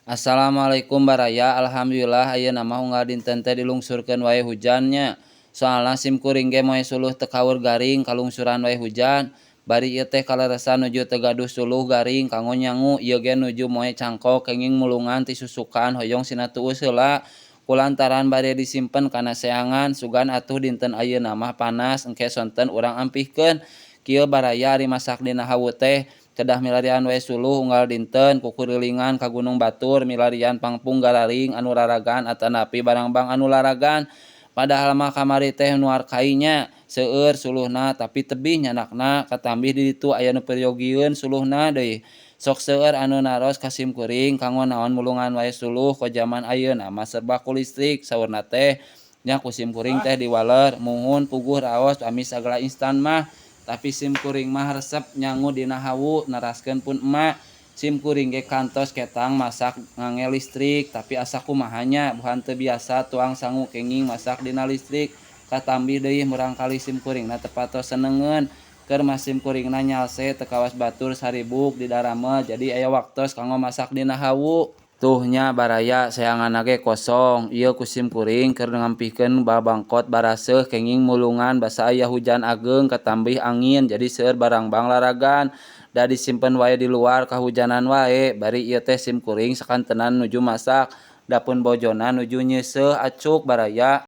Assalamualaikum baraya. Alhamdulillah ayeuna mah unggal dinten teh dilungsurkeun wae hujan nya. Soalna sim kuring ge moe suluh teu kaur garing kalungsuran wae hujan. Bari ieu teh kaleresan nuju teu gaduh suluh garing kanggo nyangu, ieu ge nuju moe cangkok kenging mulungan ti susukan hoyong sina tuus heula. Kulantaran bade disimpen kana seangan, sugan atuh dinten ayeuna mah panas, engke sonten urang ampihkeun. Kieu baraya, ari masak dina hawu teh kedah milarian wae suluh unggal dinten, kukurilingan ka gunung batur, milarian pangpung gararing anu laragan atanapi barangbang anu laragan. Padahal mah kamari teh nuar kai nya, seueur suluhna, tapi tebih nyandakna, katambih di ditu aya nu peryogieun suluhna deui. Sok seueur anu naros ka sim kuring, kanggo naon mulungan wae suluh, ko jaman ayeuna mah serba ku listrik, saurna teh. Nya ku sim kuring teh diwaler, muhun puguh raos pami sagala instan mah, tapi sim kuring mah resep nyangu dina hawu, neraskeun pun emak. Sim kuring ge kantos ketang masak ngangge listrik, tapi asa kumaha nya, buhan teu biasa tuang sangu kenging masak dina listrik. Katambih deui murangkalih sim kuringna teu patos senengeun. Keur mah sim kuringna nyalse teu kawas batur saribuk didaramel, jadi aya waktos kanggo masak dina hawu. Tuh nya baraya, seanganna ge kosong. Ieu ku sim kuring keur ngampihkeun babangkot baraseuh kenging mulungan basa aya hujan ageung katambih angin, jadi seueur barangbang laragan. Da disimpen wae di luar kahujanan wae. Bari ieu teh sim kuring sakantenan nuju masak, da pun bojona nuju nyeuseuh acuk, baraya.